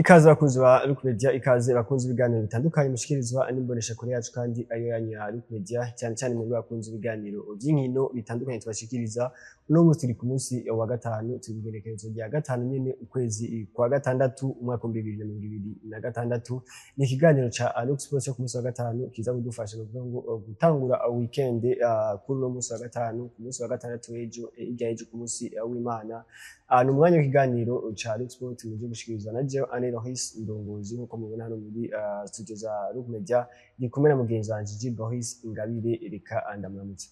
Ikaze bakunzi ba Luke Media, ikaze bakunzi ibiganiro bitandukanye mushikirizwa n'imbonesha kure yacu kandi ayo yanyu ya Luke Media, cyane cyane mu bakunzi ibiganiro by'inkino bitandukanye tubashikiriza. Uno munsi turi ku munsi wa gatanu, turi kugenekerezo rya gatanu nyene ukwezi kwa gatandatu umwaka 2026. Ni ikiganiro ca Luke Sports cyo ku munsi wa gatanu kiza kudufasha kuvuga ngo gutangura weekend kuri uno munsi wa gatanu, ku munsi wa gatandatu w'ejo, hirya y'ejo ku munsi w'Imana. Ni umwanya w'ikiganiro ca Luke Sport muje gushikirizwa na jewe Anne Loris Ndongozi. Nkuko mubona hano muri studio za Luke Media ndi kumwe na mugenzi wanje Gilles Boris Ingabire. Reka ndamuramutse.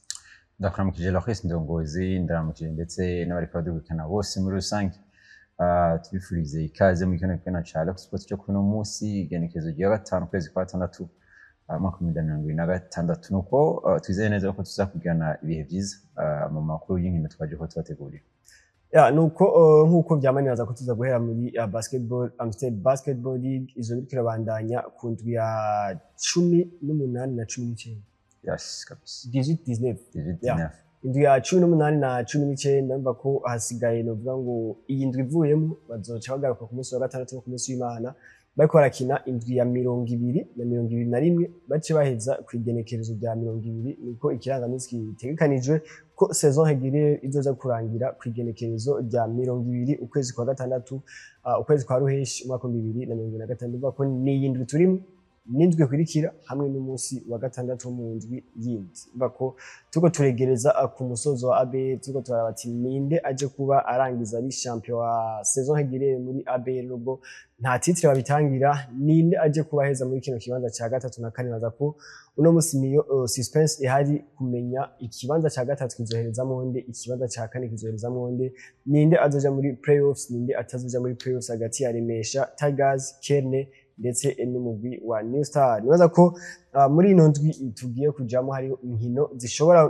Ndakuramukije Loris Ndongozi, ndaramukije ndetse n'abariko badukurikirana bose muri rusange. Tubifurize ikaze muri kino kiganiro ca Luke Sport cyo kuri uno munsi, igenekerezo rya gatanu ukwezi kwa gatandatu umwaka wa 2026. Nuko twizeye neza ko tuzakugirana ibihe vyiza mu makuru y'inkino twaje ko tubategurira. Ya, nuko nkuko vyamanibaza ko tuza guhera muri basketball, Amstel Basketball League izo biriko irabandanya ku ndwi ya 18 na 19. Yes, kabisa. 18 19. 18. Yeah. 19. Indwi ya 18 na 19, ndumva ko hasigaye, novuga ngo iyi ndwi ivuyemo bazoca bagaruka ku munsi wa gatandatu no ku munsi w'Imana bariko barakina indwi ya 20 na 21, bace baheza ku igenekerezo rya 20. Niko ikirangaminsi gitegekanijwe ko saison régulière izoza kurangira ku igenekerezo rya 20 ukwezi kwa gatandatu, ukwezi kwa ruheshi umwaka wa 2025. Ndumva ko ni iyi ndwi turimo n'indwi ikurikira hamwe n'umunsi wa gatandatu wo mu ndwi yindi. Ndumva ko turiko turegereza ku musozo wa ABL, turiko turaraba ati ninde aje kuba arangiza ari champion wa saison régulière muri ABL, nubwo nta titre babitangira. Ninde aje kuba aheza muri kino kibanza ca gatatu na kane? Baza ko uno musi niyo suspense ihari, kumenya ikibanza ca gatatu kizoherezamwo nde, ikibanza ca kane kizoherezamwo nde, ninde azoja muri playoffs, ninde atazoja muri playoffs hagati ya Remesha, Tigers, Kerne ndetse n'umugwi wa New Star. Nibaza ko muri ino ndwi tugiye kujamo hariho inkino zishobora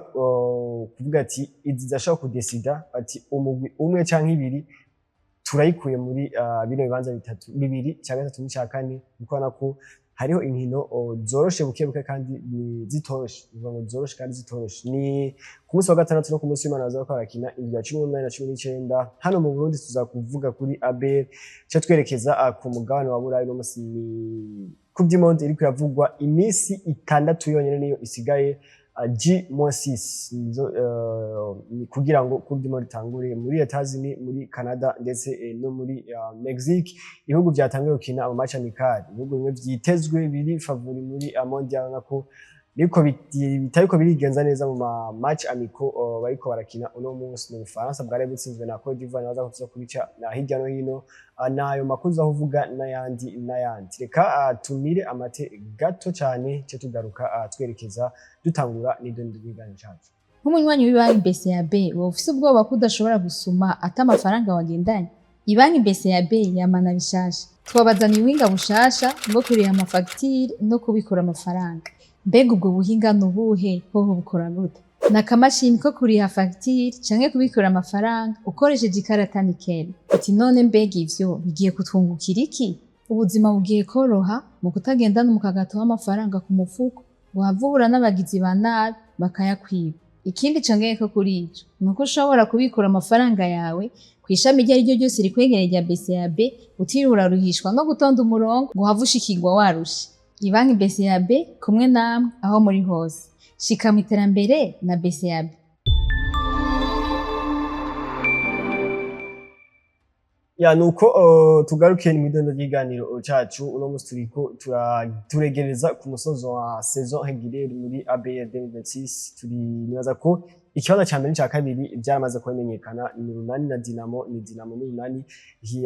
kuvuga ati izi zashobora kudesida ati umugwi umwe canke ibiri turayikuye muri bino bibanza bitatu, bibiri, cya gatatu n'icya kane, kuko ubona ko hariho inkino zoroshe buke buke kandi ni zitoroshe. Bivuga ngo zoroshe kandi zitoroshe. Ni ku munsi wa gatandatu no ku munsi w'Imana baza bariko barakina indwi ya 18 na 19. Hano mu Burundi tuza kuvuga kuri ABL, cyo twerekeza ku mugabane wa Burayi. Uno munsi ni Coupe du Monde iriko iravugwa, iminsi 6 yonyene niyo isigaye, J-6 nizo ni kugira ngo Coupe du Monde itangure muri Etats-Unis, muri Canada ndetse no muri Mexique. Ibihugu vyatanguye gukina ama match amical, ibihugu bimwe vyitezwe biri favori muri mondial nako biriko bitariko birigenza neza mu ma match amicaux bariko barakina uno munsi. Mu Bufaransa bwari butsinzwe na Cote d'Ivoire, baza kuza kubica na hirya no hino. Nayo makuru aho uvuga n'ayandi n'ayandi. Reka tumire amate gato cyane cyo tugaruka, twerekeza dutangura n'idondo ry'ikiganiro cacu. Nk'umunywanyi w'ibanki BCAB, wowe ufise ubwoba ko udashobora gusuma ata amafaranga wagendanye? Ibanki BCAB yamana bishasha, twabazaniye ubuhinga bushasha bwo kuriha amafagitire no kubikura amafaranga. Mbega ubwo buhinga ni ubuhe? Hoho bukora gute? Ni akamashini ko kuriha fagitire canke kubikura amafaranga ukoresheje ikarata Nickel. Uti none mbega ivyo bigiye kutwungukira iki? Ubuzima bugiye koroha mu kutagendana umukagato w'amafaranga ku mufuko ngo uhave uhura n'abagizi ba nabi bakayakwiba. Ikindi congeyeko kuri ico ni uko ushobora kubikura amafaranga yawe kw'ishami iryo ari ryo ryose rikwegereye rya BCAB, utiriwe uraruhishwa no gutonda umurongo ngo uhave ushikirwa warushe. Ibanki BCAB, kumwe namwe aho muri hose. Shika mu iterambere na BCAB. Ya, nuko tugaruke mu idondo ry'iganiro cacu. Uno musi turiko turegereza ku musozo wa saison régulière muri ABL 2026. Turi nibaza ko ikibanza ca mbere n'ica kabiri vyaramaze kumenyekana, ni Urunani na Dinamo, ni Dinamo n'Urunani.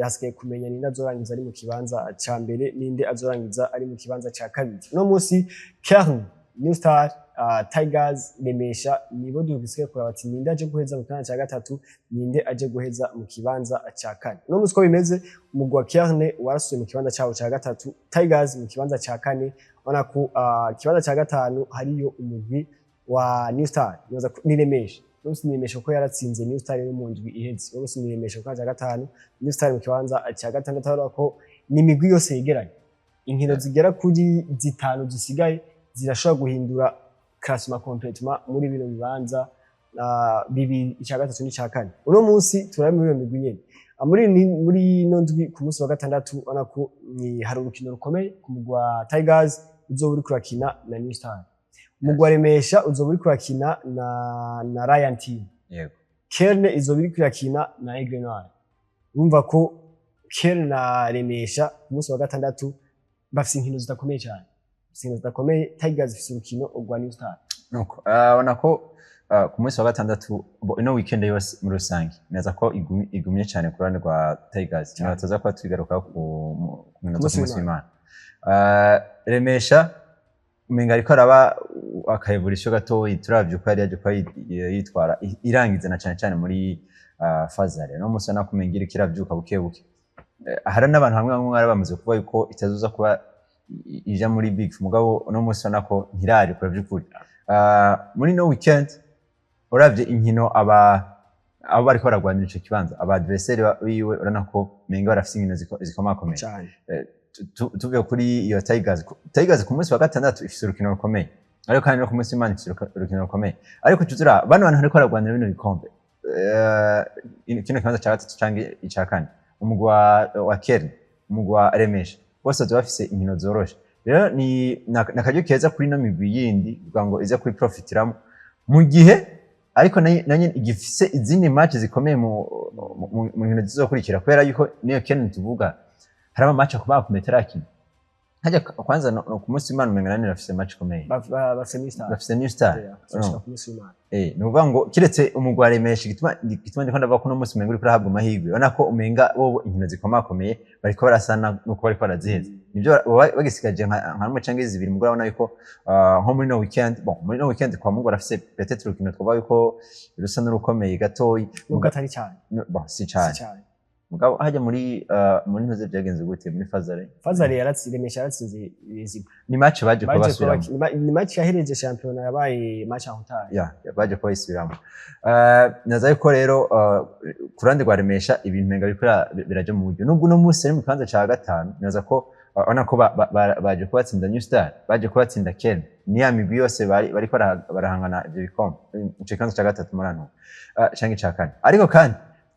Hasigaye kumenya ninde azorangiza ari mu kibanza ca mbere, ninde azorangiza ari mu kibanza ca kabiri. Uno musi Kern, New Star, Tigers, Remesha nibo dusigaye kuraba ati ninde aje guheza mu kibanza ca gatatu, ninde aje guheza mu kibanza ca kane. Uno musi uko bimeze, umugwi wa Kerne warasubiye mu kibanza cawo ca gatatu, Tigers mu kibanza ca kane. Ubona ko ikibanza ca gatanu hariyo umugwi wa New Star, nibaza ko ni Remesha. Uno musi ni Remesha kuko yaratsinze New Star yo mu ndwi iheze. Uno musi ni Remesha mu kibanza ca gatanu, New Star mu kibanza ca gatandatu. Urabona ko ni imigwi yose yegeranye, inkino zigera kuri zitanu zisigaye zirashobora guhindura classement complètement muri bino bibanza bibiri, ica gatatu n'ica kane. Uno munsi turari muri iyo migwi nyene. Muri ino ndwi, ku munsi wa gatandatu, ubona ko ni hari urukino rukomeye ku mugwi wa Tigers uzoba uriko urakina na New Star. Umugwi wa Remesha uzoba uriko urakina na Ryan Team. Kerne izoba iriko irakina na Aigle Noir. Urumva ko Kerne na Remesha ku munsi wa gatandatu bafise inkino zidakomeye cyane. Bafise inkino zidakomeye. Tigers ifise urukino rwa New Star. Nuko ubona ko ku munsi wa gatandatu ino weekend yose muri rusange neza ko igumye cyane ku ruhande rwa Tigers. Cyane bataza kuba tubigaruka ku minota munsi ku munsi w'Imana. Remesha umenga ariko araba aka évolution gatoyi, turavye uko yari yaje kuba yitwara irangiza na cyane cyane muri phase aller. No munsi nako umenga iriko iravyuka buke buke. Hari n'abantu bamwe bamwe bari bamaze kuvuga yuko itazoza kuba ija muri big, mugabo uno munsi ubona ko ntirarikura vy'ukuri. Muri no weekend uravye inkino abo bariko baragwanira ico kibanza, aba adversaire biwe, urabona ko menga barafise inkino zikomakomeye. Cyane. Tuvuye kuri iyo Tigers, Tigers ku munsi wa gatandatu ifise urukino rukomeye, ariko kandi no ku munsi w'Imana ifise urukino rukomeye. Ariko tuzura bano bantu bariko baragwanira bino bikombe, kino kibanza ca gatatu canke ica kane, umugwi wa Kern, umugwi wa Remesha, bose bazoba bafise inkino zoroshe. Rero ni nakaryo keza kuri ino migwi yindi kugira ngo ize kubiprofitiramo, mu gihe ariko nayo igifise izindi match zikomeye mu nkino zizokurikira, kubera yuko niyo Kern tuvuga hari ama match akomeye atarakina hajya kwanza. No ku munsi w'Imana umenga nani bafise match ikomeye. Bafise New Star. Bafise New Star. Yeah, bazoshika ku munsi w'Imana. Ni ukuvuga ngo kiretse umugwi wa Remesha, igituma ndiko ndavuga ko uno munsi umenga uriko urahabwa amahirwe, urabona ko umenga bobo inkino zikomakomeye bariko barasana nuko bariko baraziheza, nivyo baba bagisigaje nka rumwe canke zibiri. Mugabo urabona yuko nko muri no weekend, bon, muri no weekend kwa Mungu barafise peut-être urukino twovuga yuko rusa n'urukomeye gatoyi. Nubwo atari cyane. Bon, si Si cane. cyane. Mugabo hajya muri ntuze vyagenze gute muri phase aller? Phase aller yaratsinze, Remesha yaratsinze Rezipo. Ni match baje kuba Baje kuba basubiramo. Ni match yahereje shampiyona, yabaye match en retard. Ya, baje kuba bayisubiramo. Naza yuko rero ku ruhande rwa Remesha ibintu menga biriko biraja mu buryo, nubwo uno munsi ari mu kibanza ca gatanu. Naza ko urabona ko baje kubatsinda New Star, baje kubatsinda Ken, ni ya migwi yose bariko barahangana ivyo bikombe, ico kibanza ca gatatu muri hano canke ica kane. Ariko kandi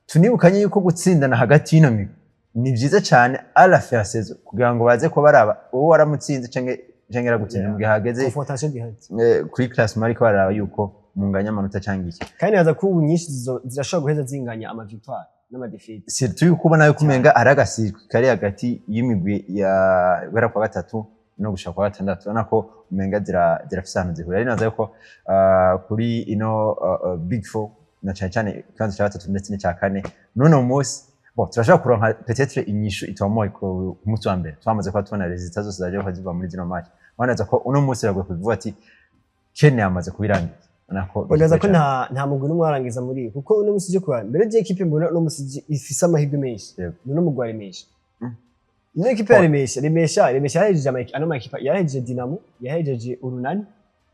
tunibukanye yuko gutsindana hagati y'ino migwi ni vyiza cane à la fin ya saison, kugira ngo baze kuba baraba uwo waramutsinze canke yaragutsinze mu gihe hageze Confrontation directe. Kuri classement ariko bararaba yuko munganya amanota canke iki. Kandi naza ko ubu nyinshi zirashobora guheza zinganya ama victoire n'ama défaite. Surtout yuko ubona yuko umenga ari agasirwi kari hagati y'imigwi ya guhera kwa gatatu no gushika kwa gatandatu. Urabona ko umenga zirafise ahantu zihurira. Ari naza yuko kuri ino big four, na cane cane ikibanza ca gatatu ndetse n'ica kane, n'uno munsi, bon, turashobora kuronka peut-être inyishu itomoye ku munsi wa mbere twamaze kuba tubona résultats zose zaje kuba ziva muri zino match. Urabona ko uno munsi biragoye kuvuga ati Kane yamaze kubirangiza. Urabona ko Bagaza ko bigoye cane. nta mugwi n'umwe warangiza muri iyi, kuko uno munsi uje kuraba mbere je équipe mbona uno munsi ifise amahirwe menshi ni uno mugwi wa Remesha. Ino équipe ya Remesha yarahejeje ano ma équipe, yarahejeje Dinamo, yarahejeje Urunani,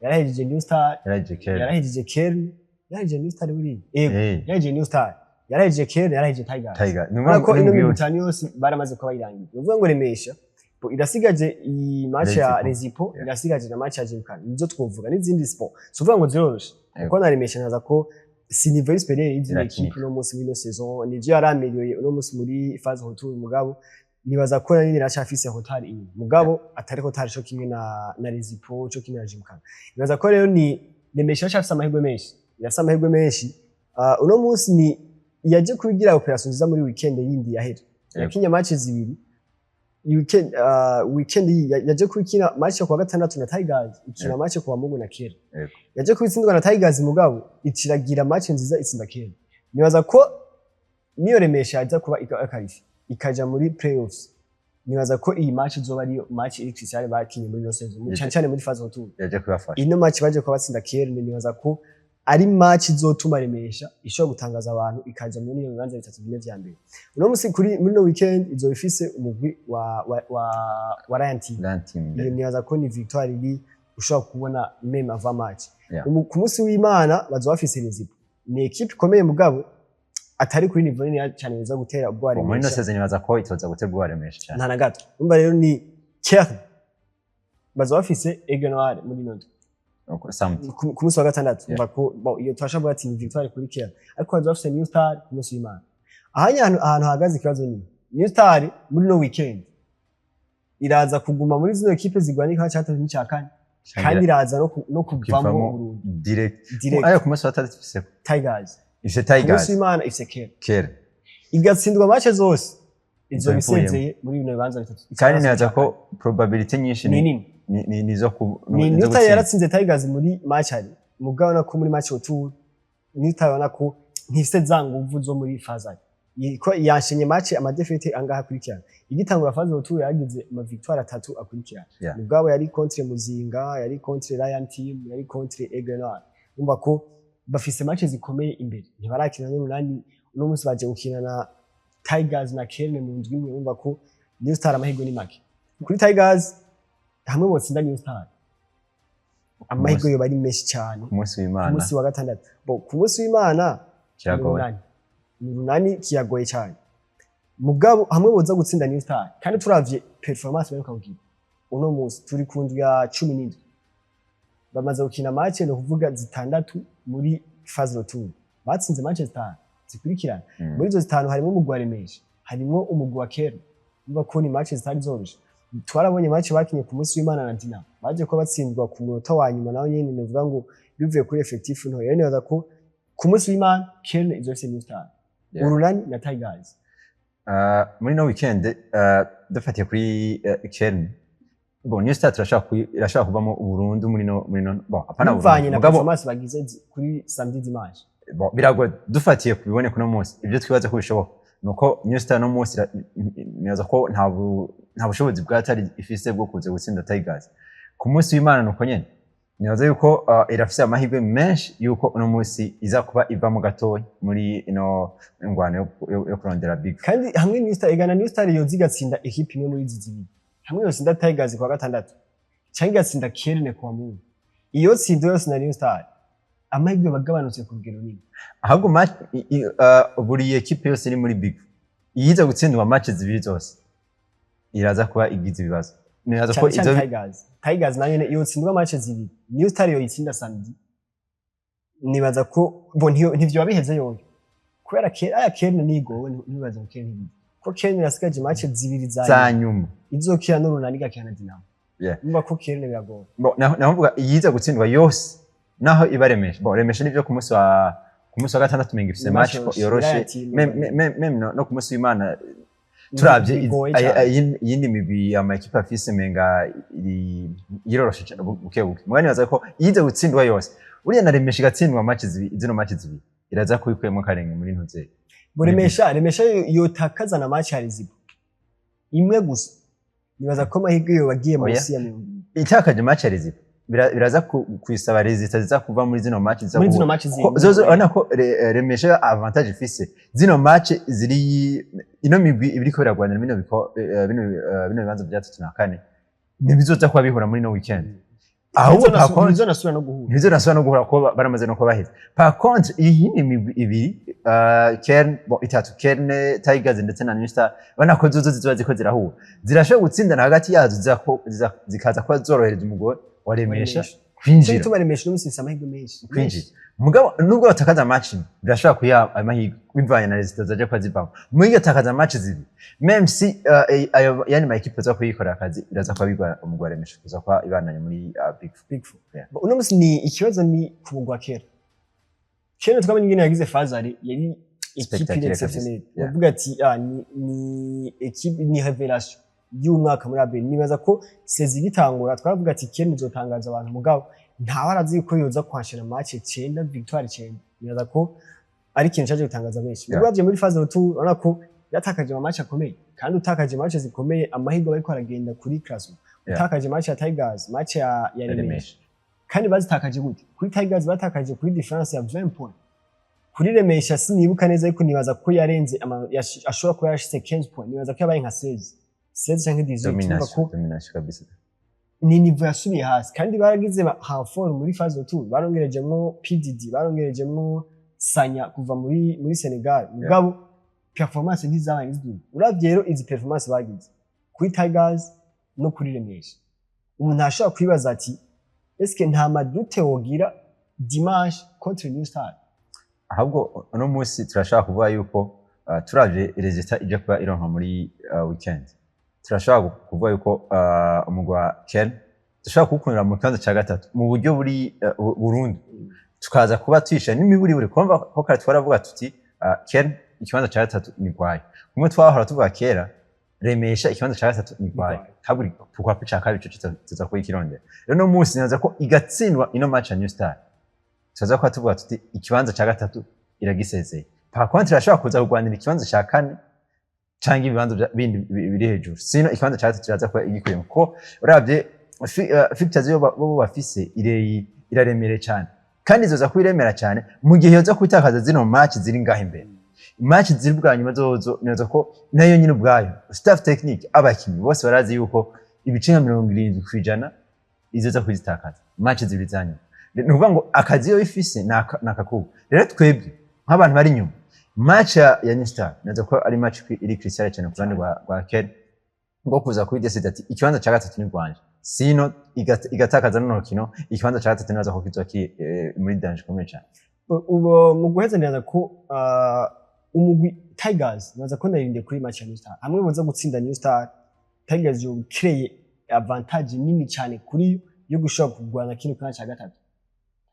yarahejeje New Star, Yarahejeje Kane. yarahejeje Kern, yarahejeje New Star buriya, yego, yarahejeje New Star, yarahejeje Kern, yarahejeje Tigers. Tiger ni Urabona ko ino ukuvuga migwi itanu yose baramaze kuba bayirangiye. Ni ukuvuga ngo Remesha bo irasigaje iyi match ya Rezipo. Rezipo, irasigaje na match ya Gymkhana, nizo twovuga n'izindi sport. Si ukuvuga ngo ziroroshe, kuko na Remesha naza ko si niveau supérieur y'izindi Irakinika. équipe uno munsi muri ino saison, nivyo yaramelioreye uno munsi muri phase retour, mugabo nibaza ko nari iracafise retard inyuma, mugabo atari retard co kimwe na Rezipo, co kimwe na Gymkhana. Nibaza ko rero ni Remesha iracafise amahirwe menshi, irafise amahirwe menshi. Uno munsi ni yaje kubigira opération nziza muri weekend yindi yahera, yakinye match zibiri. Weekend iyi yaje kubikina match yo kuwa gatandatu na Tigers, ikina match yo kuwa Mungu na Kera. Yaje kubitsindwa na Tigers, mugabo iciragira match nziza, itsinda Kera. Nibaza ko niyo Remesha yaza kuba iqualifié ikaja muri playoffs, nibaza ko iyi match izoba ariyo match iri crucial bakinye muri ino saison, cyane cyane muri phase retour. Yaje kubafasha. Ino match baje kuba batsinda Kera, nibaza ko ari match izotuma Remesha ishobora gutangaza abantu, ikaja muri iyo bibanza bitatu bine vya mbere. Uno musi kuri muri no weekend izoba ifise umugwi wa Ryan Team. Ryan Team. Iyo nibaza ko ni victoire iri ushobora kubona même avant match. Ku munsi w'Imana bazoba bafise Rezipo, ni équipe ikomeye, mugabo atari kuri niveau nini cyane biza gutera ubwoba Muri ino Remesha. saison nibaza ko itoza guterwa ubwoba Remesha cyane. Nta na gato. Umva rero ni Kern, bazoba bafise Aigle Noir muri ino ndwi. Uko samedi. Ku munsi wa gatandatu. Umva ko bon, iyo turashobora kuvuga ati ni victoire kuri Kern, ariko bazoba bafise New Star ku munsi w'Imana. Ahanya ahantu hahagaze ikibazo ni New Star muri no weekend iraza kuguma muri zino ekipe zigwana igikombe cya gatatu n'icya kane, kandi iraza no kuvamo Kivamo burundu. Direct. Direct. Ayo ku munsi wa gatandatu ifise Tigers. Ifise Ku munsi Tigers. w'Imana ifise Kera. Kera. Igatsindwa match zose, izoba Izoba ivuyemo. isezeye muri bino bibanza bitatu. Kandi nibaza ko probability nyinshi ni ni nini. ni zo ku Ni zo New Star gutsinda. Yaratsinze Tigers muri match ari mugabo na ko muri match retour New Star ubona ko ntifise za nguvu zo muri phase aller. Ko yanshenye match ama défaites angaha akurikirana. Igitangura phase retour yagize ama victoire atatu akurikirana. Mugabo yari contre Muzinga, yari contre Lion Team, yari contre Aigle Noir. Umva ko bafise match zikomeye imbere, ntibarakina n'Urunani. Uno munsi baje gukina na Tigers na Kerne mu ndwi imwe. Umva ko New Star amahirwe ni make. Kuri Tigers, hamwe botsinda New Star, amahirwe yoba ari menshi cyane. Ku munsi Ku w'Imana. munsi wa gatandatu bo, ku munsi w'Imana ni Kiragoye. Urunani, ni Urunani, kiragoye cyane. Mugabo hamwe boza gutsinda New Star, kandi turavye performance baheruka kugira, uno munsi turi ku ndwi ya 17, bamaze gukina match ni ukuvuga zitandatu muri phase retour, batsinze match zitanu zikurikirana. Muri izo zitanu harimo umugwi wa Remesha, harimo umugwi wa Kera. Niba ko ni match zitari zoroshe, twarabonye match bakinye ku munsi w'Imana na Dinamo, baje ko batsindwa ku munota wa nyuma, naho nyene nivuga ngo bivuye kuri effectif nto. Rero nibaza ko ku munsi w'Imana Kerne izofise New Star, Urunani na Tigers. Muri no weekend, dufatiye kuri Kern, bon, New Star irashaka kuvamo burundu muri no, bon, apana bivanye burundu na mugabo performance bagize kuri samedi, dimanche. Bon, biragoye. Dufatiye ku biboneka uno munsi, ibyo twibaza ko bishoboka nuko New Star no munsi nibaza ko nta bushobozi bwa tari ifise bwo kuza gutsinda Tigers ku munsi w'Imana. Nuko nyene nibaza yuko irafise amahirwe menshi yuko uno munsi iza kuba ivamo gatoya muri ino ngwano yo kurondera big. Kandi hamwe New Star igana, New Star yoza igatsinda ekipe imwe muri izi zibiri, hamwe yotsinda Tigers kuwa gatandatu cyangwa igatsinda Kerne kuwa Mungu, iyo tsinda yose na New Star, amahirwe bagabanutse ku rugero runini. Ahubwo match buri ekipe yose iri muri big iyiza gutsindwa match zibiri zose iraza kuba igize ibibazo. Nibaza ko cyane cyane izo Tigers nayo nyene yotsindwa match zibiri, New Star yoyitsinda samedi, nibaza ko bo ntivyo biheze yoyo, kubera aya Kerne nigowe. Ntibaza ko Kerne ntibize ko Kerne yasigaje match zibiri za za nyuma, izokina n'Urunani, igakina na Dinamo. Numva ko Kerne biragoye. Bon, naho mvuga iyiza gutsindwa yose, naho iba Remesha, bon, Remesha nivyo ku munsi wa gatandatu menga ifise Ni match match yoroshe. Lion Team. Même no ku munsi w'Imana turavye Bigoye cyane. iyindi migwi ama ekipe afise menga iroroshe cyane buke buke. Mugabo nibaza ko iyiza gutsindwa yose, uriya na Remesha igatsindwa match zibiri, zino match zibiri iraza kubikuyemo karenge muri ntuze. Bo Remesha yotakaza na match ya Rizibo imwe gusa, nibaza ko amahirwe yo bagiye Oya. munsi ya 20. Itakaje match ya Rizibo biraza kwisaba résultats ziza kuva muri zino match ziza Muri zino guhura. match Ko zindi. Zozo urabona ko Remesha avantage ifise zino match ziri ino migwi ibiriko biragwanira bino bino bibanza bya tatu na kane, ntibizoza kuba bihura muri no weekend. Ahubwo par contre Ntibizonasubira no guhura. Ntibizonasubira no guhura kuko baramaze no kuba baheze. Par contre iyi migwi ibiri, Kern, bon, itatu, Kern, Tigers ndetse na New Star, urabona ko zozo zizoba ziko zirahura, zirashobora gutsindana hagati yazo, zikaza kuba zorohereza umugore wa Remesha Remesha. Cyo kwinjira. gituma Remesha uno munsi ifise amahirwe menshi. Kwinjira. Mugabo nubwo batakaza match imwe, birashobora kuyiha amahirwe bivanye na résultats zaje kuba zivamo. Muri iyo takaza match zibiri, même si ayo yani ma équipe aza kuyikorera akazi, biraza kuba bigora umugwi wa Remesha kuza kuba ibandanya muri big four. Big Four. Yeah. Uno munsi ni ikibazo ni ku mugwi wa Kera. Kera twabonye ingene yagize phase aller, yari équipe Spectaculaire exceptionnelle. kabisa. Yeah. Bavuga ati ni équipe, ni révélation y'umwaka muri ABL. Nibaza ko saison igitangura twaravuga ati Kera izotangaza abantu, mugabo ntawe arazi yuko yoza kwanshira match 9, victoire 9. Nibaza ko ari ikintu cyaje gutangaza benshi. Uravye muri phase retour, urabona ko yatakaje ama match akomeye, kandi utakaje match zikomeye amahirwe bariko aragenda kuri classement. Utakaje match ya Tigers, match ya Remesha. Remesha. Kandi bazitakaje gute? Kuri Tigers batakaje kuri différence ya 20 points, kuri Remesha sinibuka neza ariko nibaza ko yarenze ashobora kuba yarashitse 15 points, nibaza ko yabaye nka 16, 16 canke 18. Urumva Domination, ko domination kabisa. Ni niveau yasubiye hasi, kandi baragize renfort muri phase retour, barongerejemwo PDD, barongerejemwo Sanya kuva muri Senegal, mugabo performance ntizabaye ziduga. Uravye rero izi performance bagize kuri Tigers no kuri Remesha, umuntu ashobora kwibaza ati eske nta ma doutes wogira dimanche contre New Star? Ahubwo uno munsi turashaka kuvuga yuko Turavye résultat ija kuba ironka muri weekend, turashobora kuvuga yuko umugwi wa Kern dushobora kuwukundira mu kibanza ca gatatu mu buryo buri burundu, tukaza kuba twisha n'imiburiburi kumva ko kare twaravuga tuti Kern ikibanza ca gatatu ni gwayo, kumwe twahora tuvuga kera Remesha ikibanza ca gatatu ni gwayo, kaburi pourquoi pas ca kabiri ico tuza kuyikirondera. Rero no munsi naza ko igatsindwa ino match ya New Star, tuza kuba tuvuga tuti ikibanza ca gatatu iragisezeye. Par contre irashobora kuza kurwanira ikibanza ca kane canke ibibanza bindi biri hejuru, sino ikibanza ca gatatu kiraza kuba igikuyemo, kuko uravye fixtures yo bo bafise iraremereye cane, kandi izoza kuba iremera cane mu gihe yoza kubitakaza zino match ziri ngaho imbere. Match ziri bwa nyuma zozo nibaza ko nayo nyine ubwayo, staff technique, abakinyi bose barazi yuko ibice nka 70% izoza kuzitakaza match zibiri za nyuma. Ni ukuvuga ngo akazi yo ifise ni akakubu. Rero twebwe nk'abantu bari inyuma, match ya New Star nibaza ko ari match iri crucial cyane ku ruhande rwa Ken, ngo kuza kuri décide ati ikibanza ca gatatu ni rwanje, sino igatakaza runo rukino, ikibanza ca gatatu nibaza ko kizoba kiri muri danger ikomeye cyane. Ubu mu guheza nibaza ko umugwi Tigers, nibaza ko narindiye kuri match ya New Star, hamwe boza gutsinda New Star, Tigers yo créer avantage nini cyane kuri yo yo gushobora kurwana kino kibanza cya gatatu,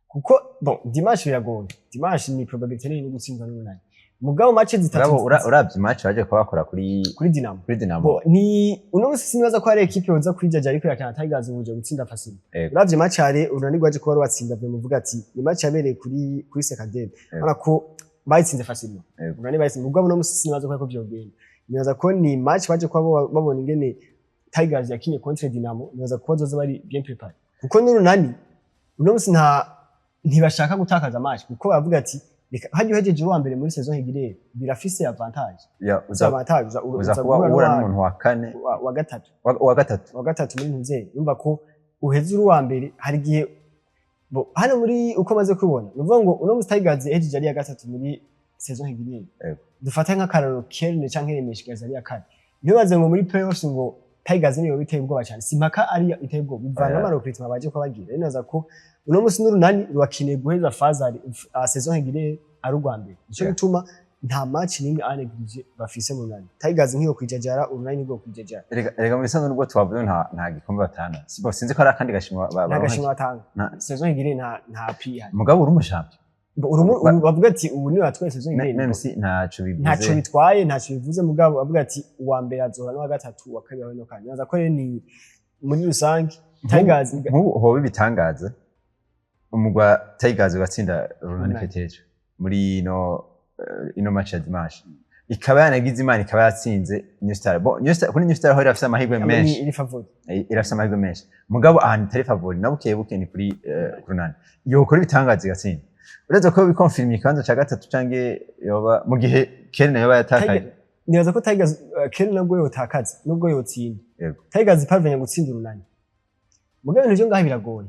kuko bon, dimanche biragoye, dimanche ni probabilité nini yo gutsindwa n'Urunani, mugabo match zitatu. Urabo uravye match baje kuba bakora kuri kuri Dinamo. Kuri Dinamo. Bo, ni uno musi sinibaza ko hari ekipe yoza kwijaja ariko irakina Tigers ngo uje gutsinda facile. Uravye match hari Urunani rwaje kuba rubatsinda, vyo muvuga ati ni match yabereye kuri Sekadebe, urabona ko bayitsinze facile. Urunani bayitsinze, mugabo uno musi sinibaza ko ariko vyogenda. Nibaza ko ni match baje kuba babona ingene Tigers yakinye contre Dinamo, nibaza ko bazoza bari bien préparé, kuko n'Urunani uno musi ntibashaka gutakaza match, kuko baravuga ati reka hajya uhejeje uwa mbere muri saison régulière birafise avantage. Ya, uza avantage uza uza kuba guhura uhura n'umuntu wa kane, wa gatatu. Wa gatatu. Wa gatatu muri ntuzeye, urumva ko uheze uri uwa mbere. Hari igihe bo hano muri uko maze kubibona, ni ukuvuga ngo uno musi Tigers yahejeje ari iya gatatu muri saison régulière. Dufate nk'akararo Kerne canke Remesha igaza ari iya kane, ntibaze ngo muri playoffs ngo Tigers niyo biteye ubwoba cyane. Si impaka ari iteye ubwoba, bivana n'ama recrutement baje ko bagira. Rero nibaza ko uno musi n'Urunani rurakeneye guheza phase saison régulière ari urwa mbere, nico gituma nta match n'imwe à négliger bafise mu Runani. Tigers nkiyo kwijajara, Urunani nibwo kwijajara. Rega mu bisanzwe nubwo twavuze nta gikombe batana, sibo sinzi ko hari akandi gashimwa Nta baronka. gashimwe batanga. Saison régulière nta prix ihari. Mugabo uri umushampion. Bavuga ati ubu niwe watwaye saison régulière. Même si ntaco bivuze. Ntaco bitwaye, ntaco bivuze, mugabo bavuga ati uwa mbere azohora n'uwa gatatu, uwa kabiri aho no kane. Nibaza ko rero ni muri rusange Tigers Nk'ubu hoba ibitangaza umugwa Tigers ugatsinda Runani Runani. peut-être muri ino match ya dimanche, ikaba yanagize Imana ikaba yatsinze New Star. Bon, New Star, kuri New Star ho irafise amahirwe menshi. Iri favori. Irafise amahirwe menshi, mugabo ahantu itari favori na buke buke ni kuri Runani. Yokora ibitangaza igatsinda, uretse ko bikonfirma ikibanza ca gatatu canke yoba mu gihe Kane yoba yatakaje. Nibaza ko Tigers, Ken nabwo yotakaza nubwo yotsinda, Tigers iparvenya gutsinda Urunani, mugabo ibintu vyo ngaho biragoye.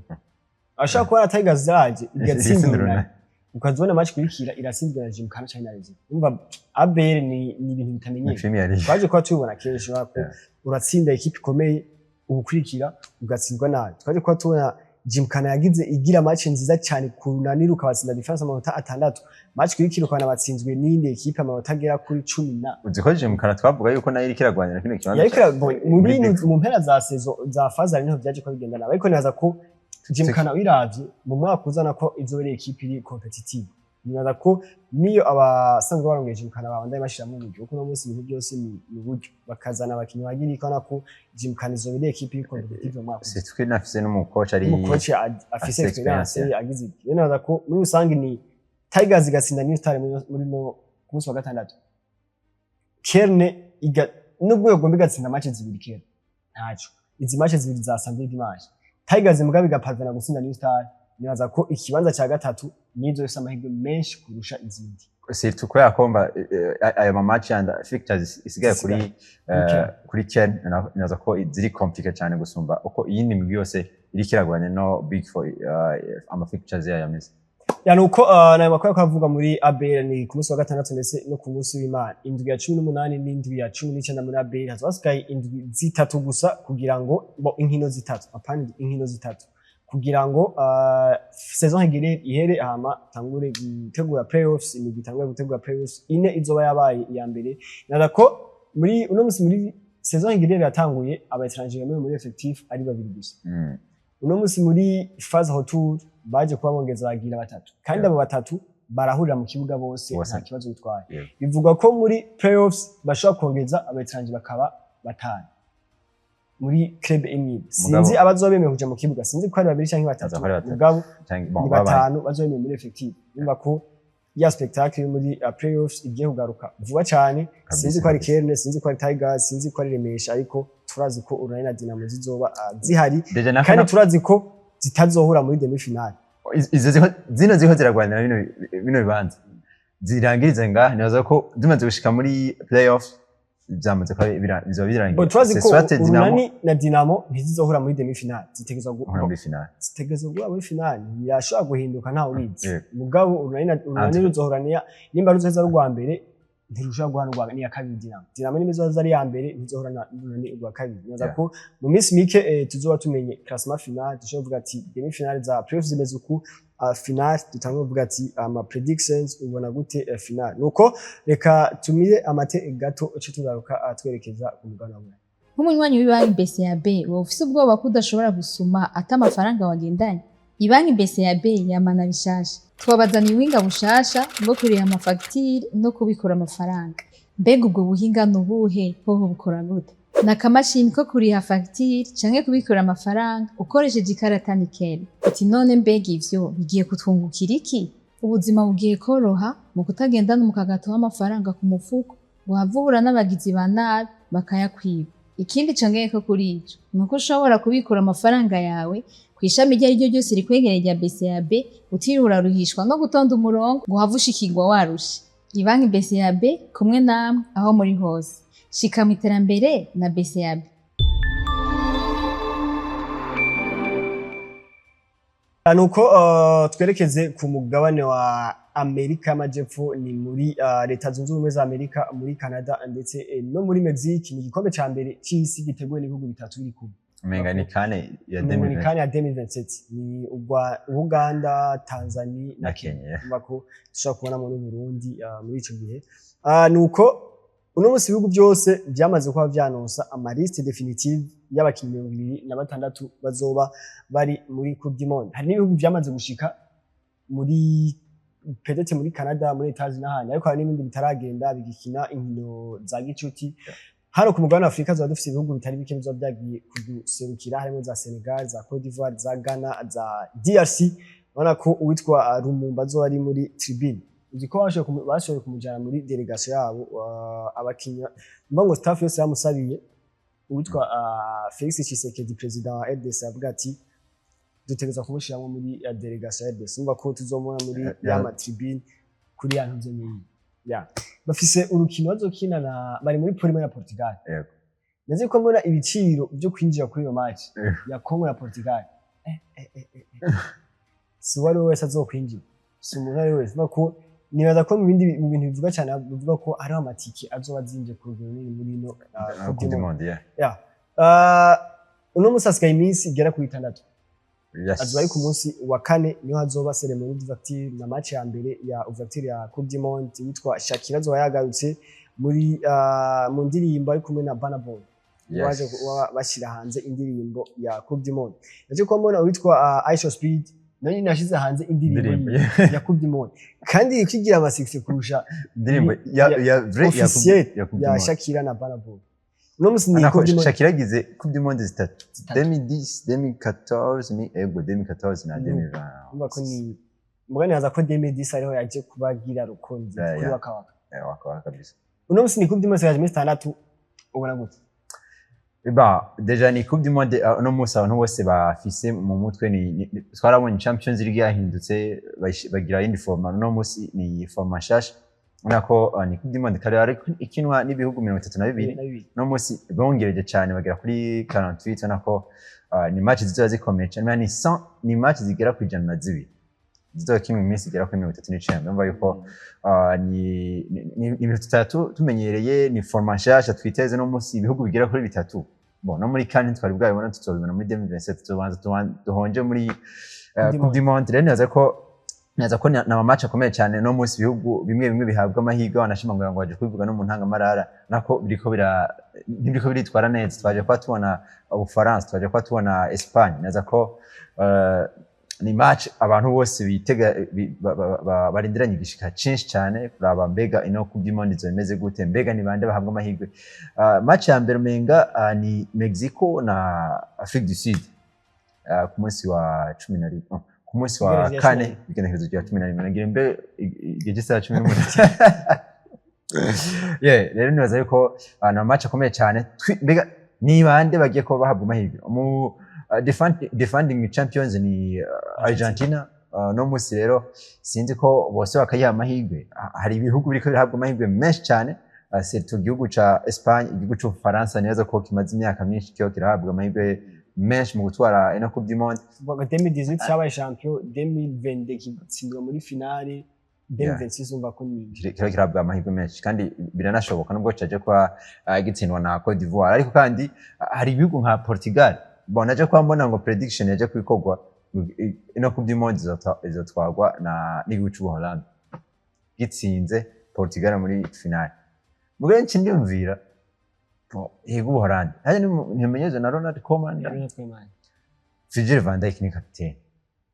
Ashobora kuba Tigers zaje igatsinda igatsinda Urunani, Urunani. Ukazibona match kurikira iratsinzwe na Gymkhana canke na Rezida. Umva, ABL ni ibintu Ni bitamenyerewe. Premier League. Twaje kuba tubibona kenshi, urabona ko uratsinda ekipe ikomeye, ubukurikira ugatsindwa nabi. Twaje kuba tubona Gymkhana yagize igira match nziza cyane ku Runani, rukabatsinda différence amanota 6, match kurikira ukabona batsinzwe n'iyindi ekipe amanota agera kuri cumi na. Uzi ko Gymkhana twavuga yuko nayo iriko iragwanira kino kibanza Yariko muri muri Big mu mpera za saison za phase niho byaje ko bigenda nabi, ariko nibaza ko Gymkhana uyiravye mu mwaka uzana ko izoba ari ekipe iri compétitive. Nibaza ko niyo abasanzwe barongoye Gymkhana babandanye bashiramo uburyo, kuko uno munsi ibintu byose ni uburyo, bakazana abakinyi bagira ikona ko Gymkhana izoba ari ekipe iri compétitive mu mwaka uza. C'est twe nafise n'umucoach ari Umucoach afise afise experience experience, agize iki. Rero nibaza ko muri rusange ni Tigers igatsinda New Star muri no ku munsi wa gatandatu, Kerne iga nubwo yogomba igatsinda match zibiri, Kerne ntaco, izi match zibiri za samedi, dimanche, Tigers mugabo igaparvena gutsinda New Star, nibaza ko ikibanza cya gatatu nizo ifise amahirwe menshi kurusha izindi. Surtout kubera ko mba ayo ma match yandi fixtures isigaye kuri Kuri kuri Ken, naza ko ziri compliqué cyane gusumba uko iyindi migwi yose iriko iragwanya no big four, ama fixtures yayo ameze. Yani uko nayo makuru ko avuga muri ABL ni ku munsi wa gatandatu ndetse no ku munsi w'Imana, indwi ya 18 n'indwi ya 19 muri ABL. Hazoba hasigaye indwi zitatu gusa kugira ngo bo, inkino zitatu, apana, inkino zitatu. Kugira ngo saison régulière ihere, hama tangure gutegura playoffs, imigwi itangure gutegura playoffs ine izoba yabaye iya mbere. Naza ko muri uno musi, muri saison régulière yatanguye, aba étrangers bemewe muri effectif ari babiri gusa. Uno musi muri phase retour baje kuba bongeza bagira batatu, kandi abo batatu barahurira mu kibuga bose, Bose. nta kibazo bitwaye. Bivugwa ko muri playoffs bashobora kongeza aba étrangers bakaba batanu muri club imwe. Sinzi abazoba bemewe kuja mu kibuga, sinzi ko ari babiri canke batatu. Baza ko ari batatu. Mugabo Bon, ni babaye. batanu bazoba bemewe muri effectif. Urumva ko ya spectacle yo muri playoffs igiye kugaruka vuba cyane. Sinzi ko ari Kerne, sinzi ko ari Tigers, sinzi ko ari Remesha, ariko turazi ko Urunani na Dinamo zizoba zihari. Déjà nako Kandi turazi ko zitazohura muri demi finale. Izo zino ziko ziragwanira bino bibanza zirangirize ngaha. Nibaza ko zimaze gushika muri playoff byamaze kuba bizoba birangiye. Bo turazi C'est ko soit Dinamo Urunani na Dinamo ntizizohura muri demi finale, zitegerezwa uhura muri finale. Zitegerezwa guhura muri finale. Birashobora guhinduka, ntawe ubizi. Mugabo Urunani Entre. ruzohura nimba ruzoheza rwa mbere, ntirushobora guhana urwa n'iya kabiri Dinamo. Dinamo nimba izoza ari iya mbere, ntizohura na Urunani urwa kabiri. Nibaza ko mu minsi mike tuzoba tumenye classement final, dushobora kuvuga ati demi finale za playoffs zimeze uku, finale dutangure kuvuga ati ama predictions, ubona gute finale. Nuko reka tumire amate gato, uce tugaruka twerekeza ku mugabane wa Burayi. Nk'umunywanyi w'ibanki BCAB, woba ufise ubwoba ko udashobora gusuma ata amafaranga wagendanye? Ibanki BCAB yamana bishasha. Twabazaniye ubuhinga bushasha bwo kuriha amafagitire no kubikura amafaranga. Mbega ubwo buhinga ni ubuhe? Hoho bukora gute? Ni akamashini ko kuriha fagitire canke kubikura amafaranga ukoresheje ikarata Nickel. Uti none mbega ivyo bigiye kutwungukira iki? Ubuzima bugiye koroha mu kutagendana umukagato w'amafaranga ku mufuko ngo uhave uhura n'abagizi ba nabi bakayakwiba. Ikindi congeyeko kuri ico ni uko ushobora kubikura amafaranga yawe kw'ishami iryo ari ryo ryose rikwegereye rya BCAB, utiriwe uraruhishwa no gutonda umurongo ngo uhave ushikirwa warushe. Ibanki BCAB, kumwe namwe aho muri hose. Shika mu iterambere na BCAB. Nuko twerekeze ku mugabane wa Amerika y'Amajepfo, ni muri Leta Zunze Ubumwe za Amerika, muri Canada ndetse no muri Mexique. Ni igikombe ca mbere c'isi giteguwe n'ibihugu bitatu biri kumwe. Umenga ni CAN ya Ni muri 2020. CAN ya 2027, ni ubwa Uganda, Tanzania na Kenya. Urumva ko dushobora kubonamo n'Uburundi muri ico gihe. Nuko uno munsi ibihugu byose byamaze kuba vyanonsa ama liste définitive y'abakinyi 26 bazoba bari muri Coupe du Monde. Hari n'ibihugu byamaze gushika muri, peut-être muri Canada, muri Etats-Unis n'ahandi, ariko hari n'ibindi bitaragenda, bigikina inkino za gicuti. Hano ku mugabane wa Afurika tuba dufite ibihugu bitari bike bizoba byagiye kuduserukira, harimo za Senegal, za Cote d'Ivoire, za Ghana, za DRC. Urabona ko uwitwa Lumumba azoba ari muri tribune. Uzi ko bashoboye kumujyana muri délégation yabo, abakinyi mvuga ngo staff yose yamusabiye. Uwitwa Felix Tshisekedi, perezida wa RDC, avuga ati dutegerezwa kumushyiramo muri délégation ya RDC. Urumva ko tuzomubona muri ya ma tribune kuri ya ntuze nyine ya bafise urukino bazokina na bari muri poule ya Portugal. Nazi ko mbona ibiciro byo kwinjira kuri iyo match ya Congo na Portugal, si uwo ari we wese azokwinjira, si umuntu ari we wese. Urumva ko nibaza ko mu bindi, mu bintu bivuga cyane, bivuga ko hariho amatike azoba azimvye ku rugero runini muri ino Coupe Coupe du du Monde. Monde, yeah. Yeah. Uno munsi hasigaye iminsi igera kuri 6. Azoba ari ku munsi wa kane niho hazoba cérémonie d'ouverture na match ya mbere ya ouverture ya Coupe du Monde. Witwa Shakira azoba yagarutse muri mu ndirimbo ari kumwe na Burna Boy. Waje kuba bashyira hanze indirimbo ya Coupe du Monde. Naje kuba mbona uwitwa IShowSpeed nawe nyine yashyize hanze indirimbo Indirimbo, yiwe ya Coupe du Monde, kandi iri kwigira ama succès kurusha Indirimbo ya ya vrai ya officiel ya Coupe du ya Monde. Shakira na Burna Boy. Uno munsi ni Anako Coupe du Monde. Shakira yagize Coupe du Monde zitatu. Zitatu. 2010, 2014, ni ego 2014 na 2020. Urumva ko ni mugani haza ko 2010 ariho yaje kubagira rukunzi kuri Waka Waka. Eh, Waka Waka kabisa. Uno munsi ni Coupe du Monde, isigaje iminsi 6, ubona gute? Ba déjà ni Coupe du Monde, uno munsi abantu bose bafise mu mutwe ni twarabonye Champions League yahindutse, bagira iyindi format. Uno munsi ni format nshasha. Ubona ko ni Coupe du Monde kare ariko ikinwa n'ibihugu 32, Na bibiri. Uno munsi bongereje cyane bagera kuri 48. Ubona ko ni match zizoba zikomeye cyane, ni 100, ni match zigera ku 102 zizoba kinwa iminsi igera kuri 39. Urumva yuko ni ibintu tutari tumenyereye, ni format nshasha twiteze. No munsi ibihugu bigera kuri bitatu Bon, no muri CAN twari bwabibona, tuzobibona muri 2027, tuzobanza duhonje muri Coupe du Coupe du Monde. Rero neza ko ni ama match akomeye cyane no munsi, ibihugu bimwe bimwe bihabwa amahirwe, wanashima ngo baje kubivuga no mu ntangamarara, nako biriko bira ntibiriko biritwara neza. Twaje kuba tubona Ubufaransa, twaje kuba tubona Espagne. Neza ko ni match abantu bose bitega, barindiranye igishika cinshi cyane kuraba mbega ino Coupe du Monde izo imeze gute, mbega ni bande bahabwa amahirwe. Match ya mbere umenga ni Mexico na Afrique du Sud, ku munsi wa 11, oh, ku munsi wa Igenekerezo rya kane, 11. Igenekerezo rya 11, nagira mbe igihe cy'isaha 18. Yeah, rero nibaza yuko ni match akomeye cyane. Mbega ni bande bagiye kuba bahabwa amahirwe mu defending champions? Ni Argentina. No munsi rero sinzi ko bose bakayiha amahirwe. Hari ibihugu biriko birahabwa amahirwe menshi cyane, surtout igihugu ca Espagne, igihugu c'Ubufaransa neza ko kimaze imyaka myinshi cyo kirahabwa amahirwe menshi mu gutwara ino Coupe du Monde. 2018 cyabaye champion, 2022 gitsindwa muri finale, 2026 umva ko ni Kiba kirahabwa amahirwe menshi kandi biranashoboka, nubwo caje kuba gitsindwa na Cote d'Ivoire. Ariko kandi hari ibihugu nka Portugal. Bon, naje kuba mbona ngo prediction yaje kubikorwa, ino Coupe du Monde izotwarwa na n'igihugu c'Ubuholandi gitsinze Portugal muri finale. Mugabo nci ndiyumvira, bon, yego Ubuholandi hajya ntimenyerezwa na Ronald Koeman? Ronald Koeman. Virgil van Dijk ni kapitene.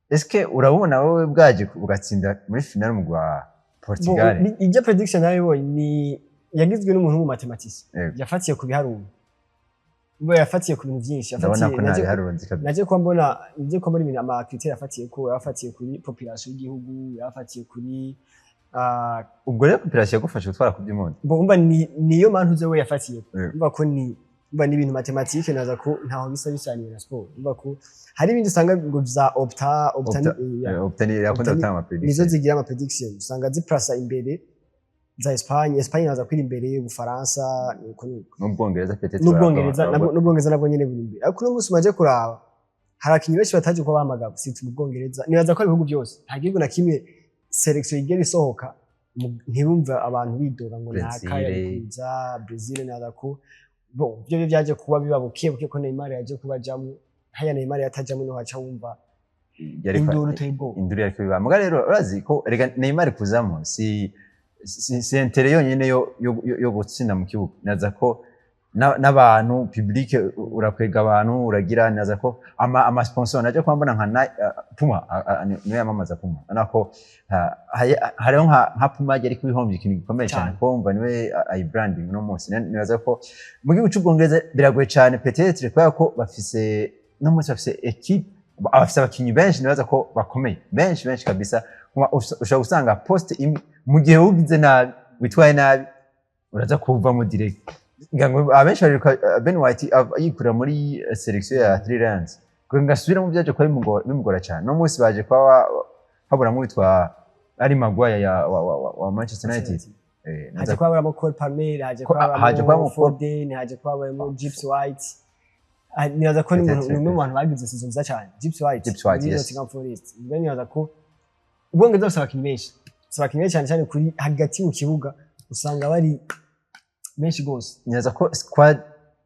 Eske urabona wowe bwaje bugatsinda muri finale mu gwa Portugal? Bon, ijya prediction nabibonye ni yagizwe n'umuntu w'umumathematician. Yafatiye ku biharuro. Ubwo yafatiye ku bintu byinshi. Ndabona Yafatiye ko nta biharuro nzi kabisa. Naje kuba mbona ibintu ama critères yafatiye, ko yafatiye kuri population y'igihugu, yafatiye kuri Ubwo rero population yagufasha gutwara Coupe du Monde? Bo umva, ni niyo mpamvu ze we yafatiye. Yego. Umva ko ni umva ni ibintu mathématique, naza ko ntaho bisa bisaniye na sport. Umva ko hari ibindi usanga ngo za Opta. Opta, Yeah. Opta ni yakunda Opta gutanga ama nizo prediction. Zigira ama prediction, usanga ziplasa imbere za Espagne. Espagne naza kwira imbere y'Ubufaransa, nuko nuko. N'Ubwongereza peut-être. N'Ubwongereza n'Ubwongereza nabwo nyene buri imbere. Ariko uno munsi umaze kuraba, hari abakinyi benshi bataje kuba bahamagawe, surtout mu Bwongereza. Nibaza ko ari ibihugu byose, nta gihugu na kimwe sélection igera isohoka ntibumve abantu bidoga ngo Brazil. Naka yari kuza Brazil. Naza ko bon, byo byaje kuba biba buke buke ko Neymar yaje kuba ajamwo. Haya Neymar yatajamwo, niho haca wumva induru uteye ubwoba. Induru yariko biba. Muga rero urazi ko erega Neymar kuzamo si intérêt yonyene yo gutsinda mu kibuga. Naza ko n'abantu, public, urakwega abantu, uragira. Naza ko ama sponsor naje kuba mbona nka Puma, niwe yamamaza Puma, ubona ko hariho nka Puma yari kubihombya ikintu gikomeye cyane. Cyane. Ko wumva niwe ayi branding uno munsi. Nibaza ko mu gihugu c'Ubwongereza biragoye cyane peut-être, kubera ko bafise no munsi bafise équipe, bafise abakinyi benshi, nibaza ko bakomeye benshi benshi kabisa. Ushobora gusanga poste imwe, mu gihe ugize nabi, witwaye nabi, uraza kuvamo direct. Ngira ngo abenshi baribuka Ben White yikurira muri sélection ya Three Lions, kugira ngo asubire mu byaje kuba bimugora cyane. No munsi baje kuba haburamwo witwa Harry Maguire ya wa Manchester United. Haje kuba haburamo Cole Palmer, haje kuba haje haburamo kuba Foden, haje kuba haburamo Gibbs White. Nibaza ko ni Peut-être, ni umwe mu bantu bagize saison nziza cyane, Gibbs White, Gibbs White, muri yes. Nottingham Forest. Ubwo nibaza ko Ubwongereza bufise abakinyi benshi, bufise abakinyi benshi cyane cyane kuri hagati mu kibuga, usanga bari benshi gose. Nibaza ko squad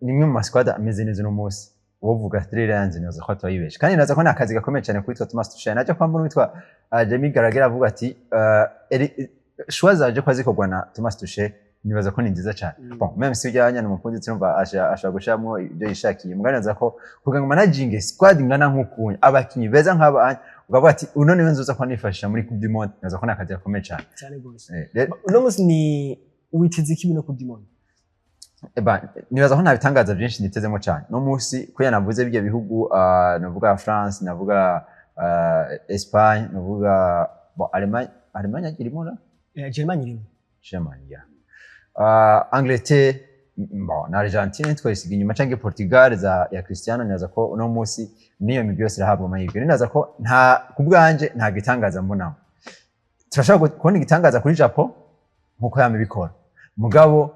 ni imwe mu ma squad ameze neza uno munsi. Uwovuga Three Lions, nibaza ko atayibeshe. Kandi nibaza ko ni akazi gakomeye cyane kuri Thomas Tuchel. Najya kwa mbona witwa Jamie Carragher avuga ati choix zaje ko zikorwa na Thomas Tuchel, nibaza ko ni nziza cyane. Bon, même si ujyanye n'umukunzi turumva ashobora gushiramo ibyo yishakiye, mugabo nibaza ko kugira ngo managing squad ingana nk'ukuntu, abakinyi beza nk'aba, ukavuga ati uno niwe nzoza kuba nifashisha muri Coupe du Monde, nibaza ko ni akazi gakomeye cyane. Cyane gose. Rero Uno munsi ni witeze iki bino Coupe du Monde? Eba, nibaza ko nta bitangaza byinshi nitezemo cyane no munsi, kubera navuze ibyo bihugu, navuga France, navuga Espagne, navuga bon, Allemagne. Allemagne irimo na Germany irimo. Germany, yeah. Angleterre, bon, na Argentine twayisiga inyuma, canke Portugal za ya Cristiano. Nibaza ko uno munsi niyo migwi yose irahabwa amahirwe. Nibaza ko nta, ku bwanje nta gitangaza mbonamo. Turashobora kubona igitangaza kuri Japon nkuko yama ibikora, mugabo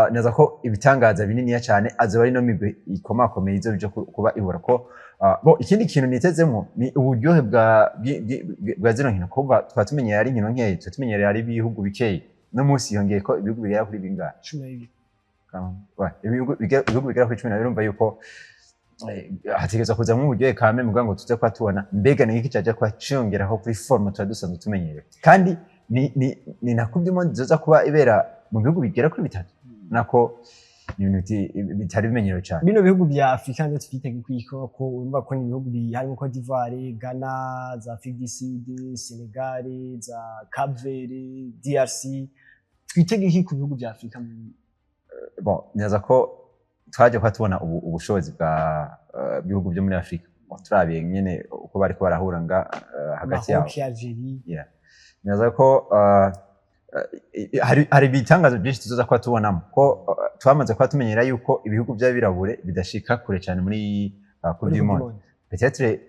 nibaza ko ibitangaza bininiya cyane azoba ari no migwi ikomakomeye izo bije kuba ihura ko bo. Ikindi kintu nitezemo ni uburyohe bwa zino nkino. Kuva twaba tumenyereye ari inkino nkeyi, tuba tumenyereye ari ibihugu bikeyi, no munsi yongeye ko ibihugu bigera kuri bingahe? 12. Ouais, ibihugu bigera kuri 12. Urumva yuko hategerezwa kuzamwo uburyohe kame muga ngo tuze kuba tubona mbega ni iki caja kuba ciyongeraho kuri forme tuba dusanzwe tumenyereye, kandi ni na Coupe du Monde izoza kuba ibera mu bihugu bigera kuri bitatu, nako ni ibintu bitari bimenyerewe cyane. Bino bihugu bya Afrika ndio twitege kwiko ko urumva ko ni ibihugu harimo Cote d'Ivoire, Ghana, za Afrique du Sud, Senegal, za Cape Verde, DRC. Twitege iki ku bihugu bya Afrika? Bon, neza ko twaje kuba tubona ubushobozi bwa bihugu byo muri Afrika. Bon, turabiye nyene uko bariko barahura nga hagati yabo. Maroc, Algerie. Yeah. Neza ko hari ibitangazo byinshi tuzoza kuba tubonamo, ko twamaze kuba tumenyera yuko ibihugu by'abirabure bidashika kure cyane muri Coupe muri du Coupe du Monde. Monde. Peut-être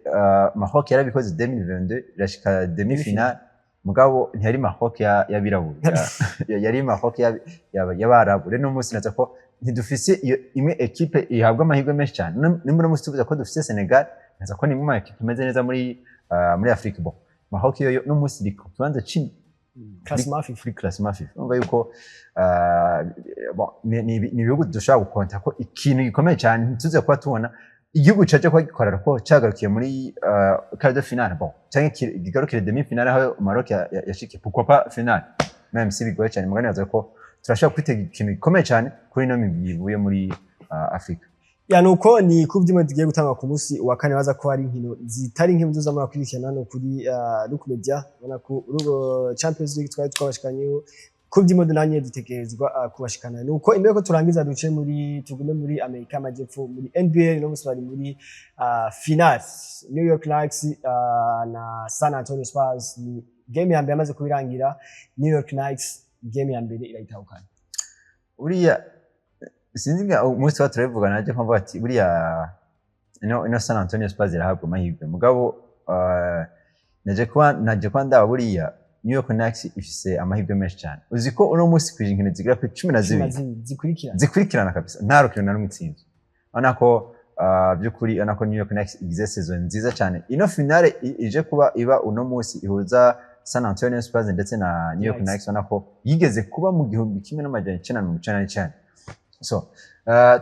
Maroc yarabikoze 2022, irashika demi-finale, mugabo ntiyari Maroc y'abirabure, yari Maroc y'abarabu. Rero n'umunsi naza ko ntidufise iyo imwe équipe ihabwa amahirwe menshi cyane. Nimba uno munsi tuvuze ko dufise Senegal, naza ko ni imwe mu ma équipe imeze neza muri Afrique. Bon, Maroc yo no munsi iri ku kibanza c'indwi Classement FIFA. kuri classement FIFA. Urumva yuko bon, ni ibihugu dushobora gukonta ko ikintu gikomeye cyane. Ntituze kuba tubona igihugu caje kuba gikorera ko cagarukiye muri quart de finale, bon, canke kigarukire demi finale aho Maroc yashikiye, pourquoi pas finale, même si bigoye cyane. Mugani naza ko turashobora kwitega ikintu gikomeye cyane kuri ino migwi ivuye muri Afrika. Ya, nuko ni Coupe du Monde tugiye gutanga ku munsi wa kane, baza ko hari inkino zitari nke muzoza murakurikirana hano kuri Look Media. Ubona ko urugo Champions League twari twabashikanyeho, Coupe du Monde nanye dutegerezwa kubashikana. Nuko imbere ko turangiza, duce muri tugume muri Amerika y'Amajyepfo, muri NBA. No musi bari muri finale, New York Knicks na San Antonio Spurs. Ni game ya mbere yamaze kubirangira, New York Knicks game ya mbere irayitahukana. Buriya sinzi nga umunsi tuba turabivuga najye mpamvu ati buriya ino San Antonio Spurs irahabwa amahirwe, mugabo naje kuba ndaba buriya New York Knicks ifise amahirwe menshi cyane. Uzi ko uno munsi kwije inkino zigera kuri 12 zikurikirana zikurikirana kabisa, nta rukino na rumwe itsinzwe. Urabona ko by'ukuri urabona ko New York Knicks igize saison nziza cyane. Ino finale ije kuba iba uno munsi ihuza San Antonio Spurs ndetse na New York Knicks. Knicks, urabona ko yigeze kuba mu 1999. So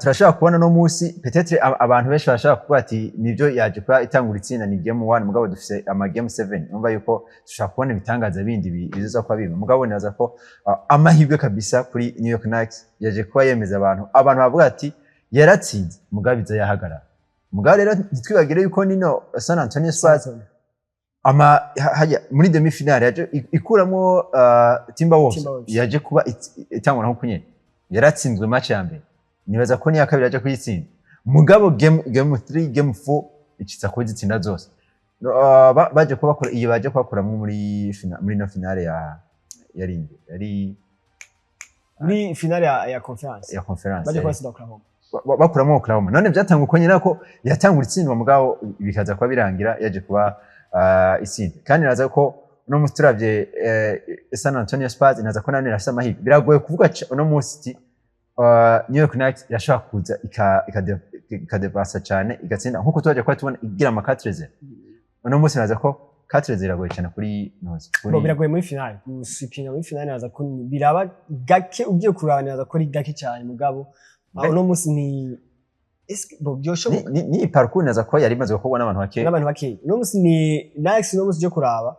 turashobora kubona no munsi peut-être abantu benshi barashobora kuvuga ati nibyo yaje kuba itangura itsinda, ni game 1, mugabo dufise ama game 7. Numva yuko dushobora kubona ibitangaza bindi bizoza kuba biba, mugabo nibaza ko amahirwe kabisa kuri New York Knicks yaje kuba yemeza abantu bavuga ati yaratsinze, mugabo iza yahagarara. Mugabo rero ntitwibagire yuko nino San Antonio Spurs ama hajya muri demi finale yaje ikuramwo Timberwolves. Timberwolves. Yaje kuba itangura nko kunyene yaratsinzwe match ya mbere, nibaza ko niya kabiri yaje kuyitsinda, mugabo game 3, game 4 icitsa kuba izitsinda zose. No, baje kuba bakora iyo baje kubakuramwo muri no finale ya yari yari Muri finale ya conference. Ya conference. Baje kubatsinda Oklahoma. Bakuramo Oklahoma. None byatanga uko nyine ko yatangura itsindwa, mugabo bikaza kuba birangira yaje kuba itsinda. Kandi naza ko uno munsi turavye San Antonio Spurs, naza ko nane irafise amahirwe. Biragoye kuvuga uno munsi iti New York Knicks irashobora kuza ikadevansa cyane igatsinda nkuko twaje kuba tubona igira ama 4-0. Uno munsi naza ko 4-0 iragoye cyane kuri noze Bo kuri biragoye muri finale gusipinga. Muri finale naza ko biraba gake, ugiye kuraba naza ko ari gake cyane, mugabo uno munsi ni est-ce bo byoshoboka? Ni parcours naza ko yari imaze gukorwa n'abantu bake. N'abantu bake. Uno munsi ni Knicks, uno munsi uje kuraba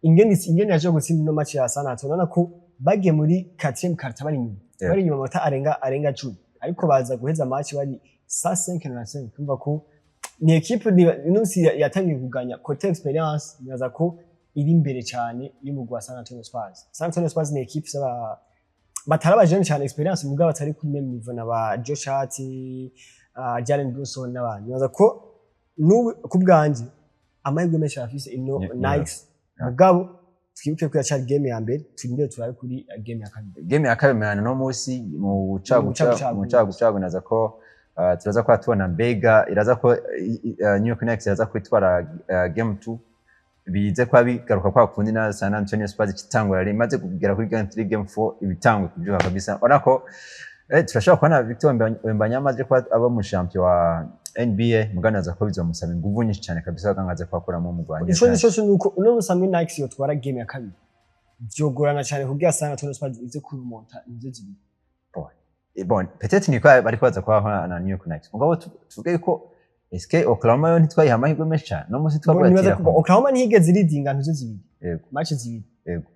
ingene yaje gutsinda ino match ya San Antonio, urabona ko bagiye muri quatrième quart bari inyuma, bari inyuma amanota arenga 10, ariko baza guheza match bari 105 95. Kumva ko ni équipe uno munsi yatangiye kuganya côté expérience, nibaza ko iri imbere cyane y'umugwi wa San Antonio Spurs. San Antonio Spurs ni équipe saba batari abajene cyane expérience, mugabo batari kuri même niveau na ba Josh Hart, Jalen Brunson n'abandi. Nibaza ko n'ubu ku bwanje amahirwe menshi arafise ino Knicks, mugabo twibuke ko yacari game ya mbere, turindire turabe kuri game ya kabiri. Game ya kabiri mwana no munsi mu cagu Mu cagu. Mu cagu cagu, naza ko turaza kuba tubona mbega iraza ko New York Knicks iraza kwitwara game 2, bize kuba bigaruka kwa kundi na San Antonio Spurs kitangura yari imaze kugera kuri game 3, game 4 ibitangwe kubyuka kabisa. Urabona ko turashobora kubona Victor Wembanyama aje kuba aba mu champion wa NBA, mugabo naza ko bizomusaba inguvu nyinshi cyane kabisa kugira ngo aze kubakuramo mu Rwanda. Ico nico cyo nuko uno munsi hamwe Knicks yotwara game ya kabiri, vyogorana cyane kugira San Antonio Spurs ize kuremonta inzo zibiri. Bon, peut-être niko bariko baza kubaho na New York Knicks, mugabo tuvuge yuko eske Oklahoma yo ntitwayiha amahirwe menshi cyane no munsi twavuga ati Nibaza ko Oklahoma ntiyigeze iridinga ntuzo zibiri, match zibiri.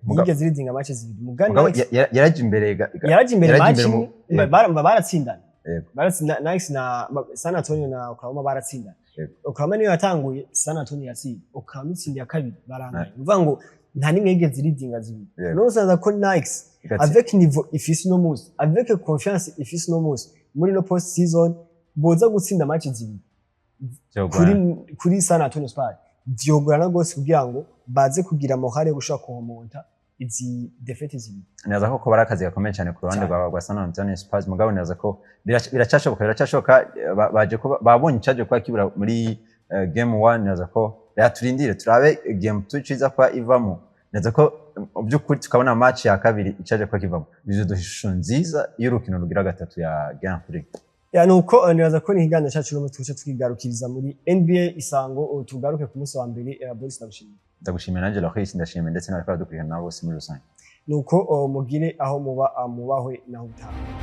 Ntiyigeze iridinga match zibiri mugani. Mugabo yaraje imbere yaraje imbere yaraje match imbere imwe, baratsindana. Baratsinda Knicks na San Antonio na Oklahoma baratsindana. Oklahoma niyo yatanguye, San Antonio yatsinda, Oklahoma itsinda ya kabiri, baranganya. Ni ukuvuga ngo nta nimwe yigeze iridinga zibiri. None usanza ko Knicks avec niveau ifise uno munsi, avec confiance ifise uno munsi muri no post season, boza gutsinda match zibiri kuri San Antonio Spurs, vyogorana rwose kugira ngo baze kugira morale yo gushobora kuhomonta izi défaites zibiri. Nibaza ko kuba ari akazi gakomeye cyane ku ruhande rwa San Antonio Spurs, mugabo nibaza ko biracashoboka. Baje kuba babonye icaje kuba kibura muri game 1. Nibaza ko reka turindire turabe game 2 ciza kuba ivamo. Nibaza ko mu by'ukuri tukabona match ya kabiri icaje kuba kivamo, bizoduha ishusho nziza y'urukino rugira gatatu ya Grand Prix. Ya, nuko nibaza ko ni ikiganiro cyacu n'ubu tuce tukigarukiriza muri NBA isango. Tugaruke ku munsi wa mbere. Boris, ndagushimiye. Ndagushimiye nanjye Loris, ndashimiye ndetse n'abariko baradukurikirana bose muri rusange. Nuko mugire aho muba, mubahwe naho utaha.